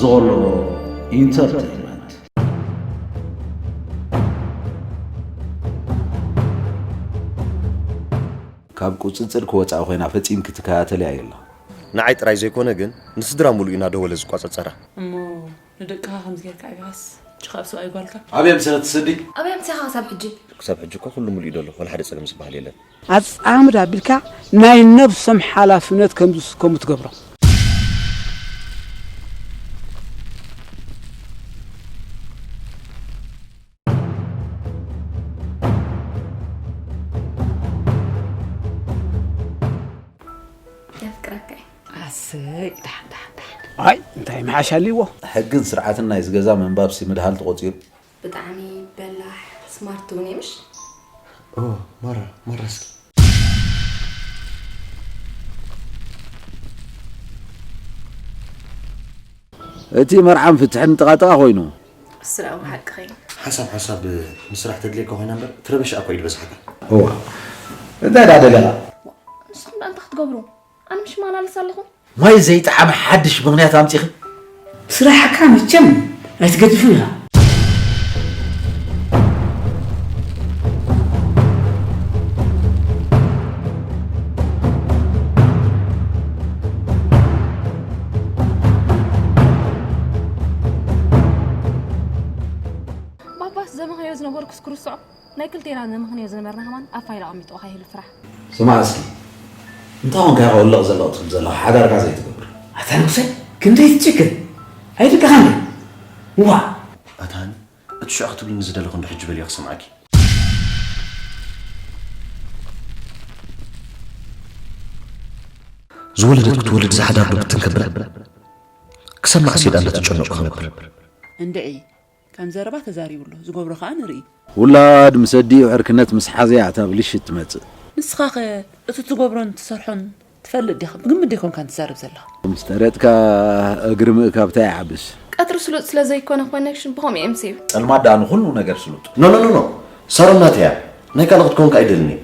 ዞሎ ኢንተርቴይንመንት። ካብ ቁፅፅር ክወፃእ ኮይና ፈፂም ክትከታተልያ የላ። ንዓይ ጥራይ ዘይኮነ ግን ንስድራ ሙሉእ ኢና ደወለ ዝቆፀፀራ። እሞ ንደቅኻ ከምዚ ጌርካ ዕቢኻስ ችኻብ ሰብኣይ ጓልካ? ኣብያ ምሰለ ትሰዲ? ኣብያ ምሳኻ ክሳብ ሕጂ? ክሳብ ሕጂ እኮ ኩሉ ሙሉእ እዩ ደሎ፣ ወላ ሓደ ጸገም ዝበሃል የለን። ኣጻምድ ኣቢልካ ናይ ነብሶም ሓላፍነት ከም ዝስከሙ ትገብሮም። የፍቅረካ እየ። ኣሰይ፣ ደሓን፣ ደሓን፣ ደሓን። ኣይ፣ እንታይ ምሓሽ ኣልዎ? ሕግን ስርዓትን ናይ ዝገዛ ምንባብ ሲ ምድሃል ተቖጺሩ። ብጣዕሚ በላሕ ስማርት እውን እየ፣ ምሽ? ኦ፣ ማራ፣ ማራ እስኪ። እቲ መርዓን ፍትሕን ጥቓጥቓ ኮይኑ። እሱ ደኣ ብሓቂ ኸይኑ። ሓሳብ፣ ሓሳብ፣ ንስራሕ ተድልየካ ኮይና እምበር፣ ትረበሽ እኮ ኢድ በዝሓካ። እዋ፣ እንታይ ደኣ ደለኻ? ንስኹም ደኣ እንታይ ክትገብሩ? ኣነ ምሽ ማላልስ ኣለኹ። ማይ ዘይጠዓመ ሓድሽ ምኽንያት ኣምጺኺ? ስራሕካ መቸም ኣይትገድፍን ኢኻ። ባባስ ዘመኸዮ ዝነበርኩስ ክርስዖ፣ ናይ ክልቴና ዘመኸንዮ ዝነበርና ከማን ኣብ ፋይል ኣቐሚጥዎ ከይህሉ ፍራሕ። ስማዕ እስኪ፣ እንታይ ኾንካ ኢኻ ወለቕ ዘለቕ ትብል ዘለኻ ሓዳርካ ዘይትገብር? ኣታ ንጉሰይ፣ ክንደይ ትጭክን? ኣይድቅኻን ድዩ? ዋ! ኣታ ሃኒ፣ እቲ ሽዑ ክትብልኒ ዝደለኹ እንዶ ሕጂ በልዮ ክሰምዓኪ። ዝወለደት ክትወልድ ዝሓዳር ዶ ብትንከብረ? ክሳብ መዓስ እየ ደኣ እንዳተጨነቕኩ ክነብር? እንድዒ፣ ከም ዘረባ ተዛሪቡ ኣሎ፣ ዝገብሮ ከኣ ንርኢ። ውላድ ምስ ኣዲኡ ዕርክነት ምስ ሓዘ እያ እታ ብልሽት ትመጽእ። ንስኻኸ እቲ ትገብሮን ትሰርሖን ትፈልጥ ዲኻ? ብግምት ዶ ኣይኮንካን ትዛረብ ዘለኻ? ምስ ተረጥካ እግሪ ምእካብ ታይ ይዓብስ? ቀትሪ ስሉጥ ስለ ዘይኮነ ኮኔክሽን ብኸምኡ እዮም ስዩ። ጸልማት ደኣ ንኹሉ ነገር ስሉጥ። ኖ፣ ኖ፣ ኖ፣ ኖ። ሳሮን ናተይ እያ። ናይ ካልእ ክትከውን ከኣ ኣይደልን እየ።